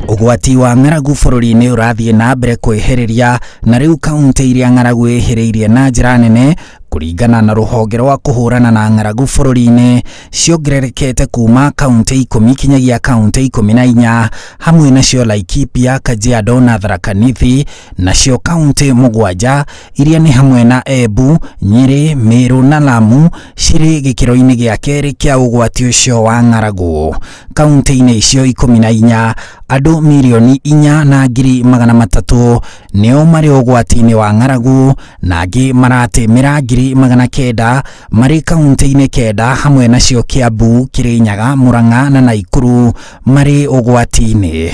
Ũgwati wa ng'aragu bũrũri-inĩ ũrathiĩ na mbere kwĩhĩrĩria na rĩu kaunti iria ng'aragu ĩhĩrĩirie na njĩra nene kũringana na rũhonge rwa kũhũrana na ng'aragu bũrũri-inĩ ciongererekete kuma kaunti 10 kinyagia kaunti 14 hamwe nacio Laikipia, Kajiado na Tharaka Nithi, nacio kaunti 7 iria nĩ hamwe na Embu, Nyeri, Meru na Lamu cirĩ gĩkĩro-inĩ gĩa kerĩ kĩa ũgwati ũcio wa ng'aragu. Kaunti-inĩ icio 14 andũ mirioni 4,300 nĩo marĩ ũgwati-inĩ wa ng'aragu na angĩ maratĩmĩra 900,000 marĩ kaunti-inĩ 9 hamwe nacio Kiambu, Kirinyaga, Murang'a na Nakuru marĩ ũgwati-inĩ.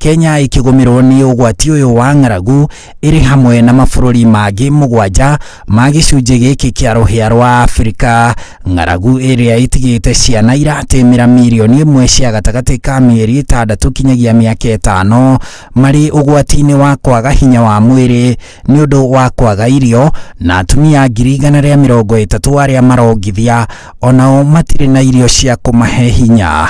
Kenya ikĩgũmĩrwo nĩ ũgwati ũyũ wa ng'aragu ĩrĩ hamwe na mabũrũri mangĩ 7 ma gĩcunjĩ gĩkĩ kĩa rũhĩa rwa Afrika. Ng'aragu ĩrĩa ĩtigĩte ciana iratĩmĩra mirioni 1 cia gatagatĩ ka mĩeri 6 kinyagia mĩaka 5 marĩ ũgwati-inĩ wa kwaga hinya wa mwĩrĩ nĩ ũndũ wa kwaga irio, na atumia 130,000 arĩa marongithia onao matirĩ na irio cia kũmahe hinya.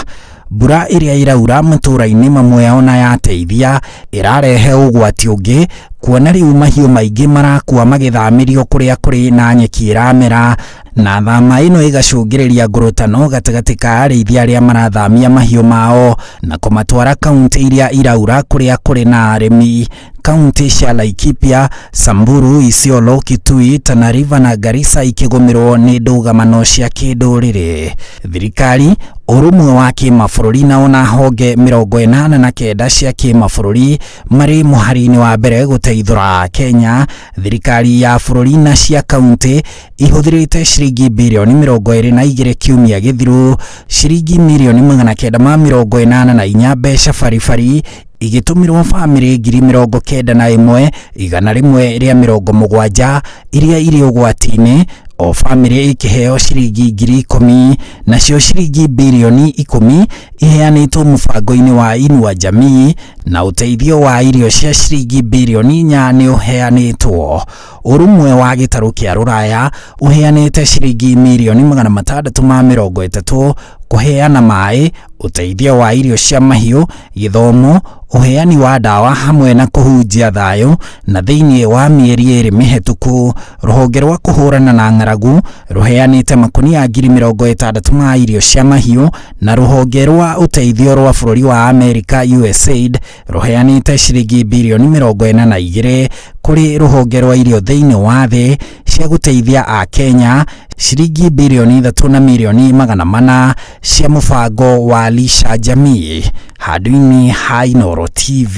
Mbura ĩrĩa ĩraura matũũra-inĩ mamwe ona yateithia ĩrarehe ũgwati ũngĩ kuona rĩu mahiũ maingĩ marakua magĩthamĩrio kũrĩa kũrĩ na nyeki ĩramera, na thama ĩno ĩgacũngĩrĩria ngurutano gatagatĩ ka arĩithia arĩa marathamia mahiũ mao na kũmatwara kaunti iria iraura kũrĩa kũrĩ na arĩmi. Kaunti cia Laikipia, Samburu, Isiolo, Kitui, Tana River na Garissa ikĩgũmĩrwo nĩ ndũgamano cia kĩndũrĩrĩ. Thirikari, ũrũmwe wa kĩmabũrũri na ona honge 89 cia kĩmabũrũri marĩ mũhari-inĩ wa mbere gũteithũra Kenya. Thirikari ya bũrũri na cia kaunti ihũthĩrĩte ciringi birioni 22 kiumia gĩthiru, ciringi mirioni 984 mbeca baribari igĩtũmĩrwo bamĩrĩ 91,170 iria irĩ ũgwati-inĩ, o bamĩrĩ ĩkĩheo ciringi 10,000, nacio ciringi birioni 10 iheanĩtwo mũbango-inĩ wa Inua Jamii, na ũteithio wa irio cia ciringi birioni 4 nĩ ũheanĩtwo. Ũrũmwe wa gĩtarũ kĩa Rũraya ũheanĩte ciringi mirioni 630 kũheana maĩ, ũteithio wa irio cia mahiũ, gĩthomo, ũheani wa ndawa hamwe na kũhunjia thayũ. Na thĩinĩ wa mĩeri 2 mĩhetũku rũhonge rwa kũhũrana na ng'aragu rũheanĩte makunia 60,000 ma irio cia mahiũ, na rũhonge rwa ũteithio rwa bũrũri wa Amerika USAID rũheanĩte ciringi birioni 42 kũrĩ rũhonge rwa irio thĩinĩ wa thĩ cia gũteithia a Kenya, ciringi birioni 3 na mirioni 400 cia mũbango wa Lisha Jamii. Handũ-inĩ ha Inooro TV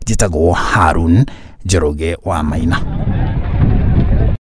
njĩtagwo Harun Njoroge wa Maina.